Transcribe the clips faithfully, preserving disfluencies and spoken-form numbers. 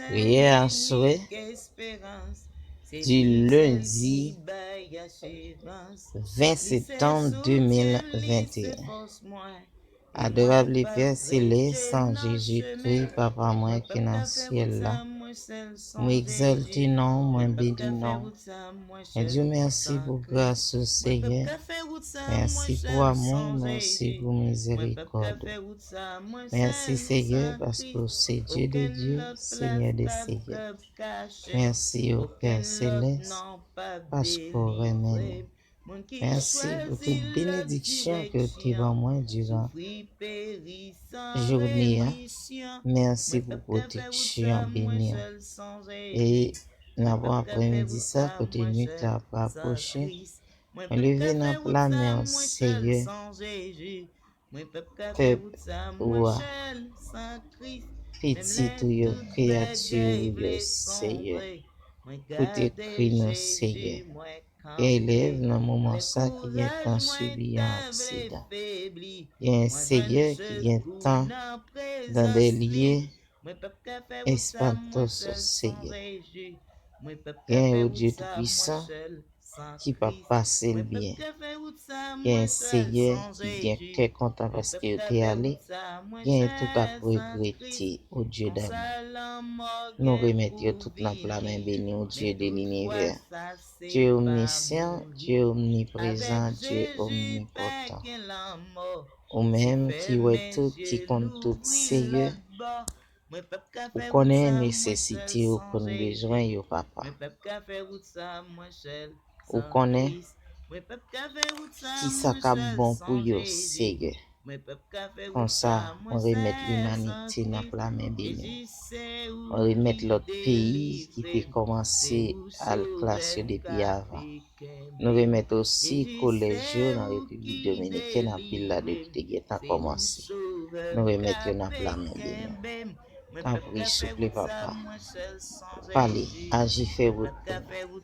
Priyè aswè di lendi ven septanm de mil venteyen. Adorab Pè Selès, an Jezikri, Papa mwen ki nan syèl la, mwen egzòlte non w, mwen beni non w. Mwen di w mèsi pou gras ou, Senyè. Mèsi pou amou w, mèsi pou mizèrikòd ou. Mèsi, Senyè, paske w se Dye de dye, Senyè de senyè. Mèsi, o Pè Selès, paske w renmen nou. Mèsi pou tout benediksyon ke w te ban mwen diran jounen an. Mèsi pou pwoteksyon beni an. E nan bon aprèmidi sa, kote nwit la ap rapwoche, mwen leve nan pla men w, Senyè. Pèp ou a, pitit ou yo, kreyati ou yo, Senyè. Koute kri nou, Senyè. Gen elèv nan moman sa ki gentan sibi yon aksidan. Gen Senyè ki gentan dans des lieux espantosos, Senyè. Gen, o Dye Toupisan, ki p ap pase l byen. Gen Senyè ki gen kè kontan paske yo te ale. Gen tout ap regrete, o Dye damou. Nou remèt yo tout nan pla men beni w, Dye de linivè. Dye omnisyan, Dye omniprezan, Dye omnipotan. Ou menm ki wè tout, ki konn tout, Senyè. Ou konnen nesesite yo, ou konn bezwen yo, Papa. Ou konnen ki sa k ap bon pou yo, Senyè. Konsa, mwen remèt limanite nan pla men beni w. Mwen remèt lòt peyi ki te kòmanse al klas yo depi avan. Nou remèt osi kolèj yo nan Repiblik Dominikèn, anpil ladan yo ki te gentan kòmanse. Nou remèt yo nan pla men beni w. Tanpri, souple, Papa. Pale, aji, fè wout pou nou.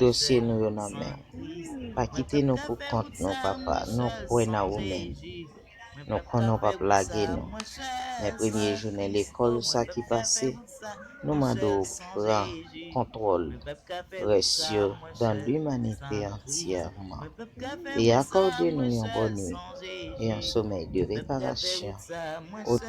Dosye nou yo nan men w. Pa kite nou pou kont nou, Papa. Nou kwè nan ou menm. Nou konnen w p ap lage nou. Men premye jounen lekòl ou sa ki pase, nou mande w pran kontwòl rès yo dans l'humanité entièrement. E akòde nou yon bòn nwi e yon somèy de reparasyon. O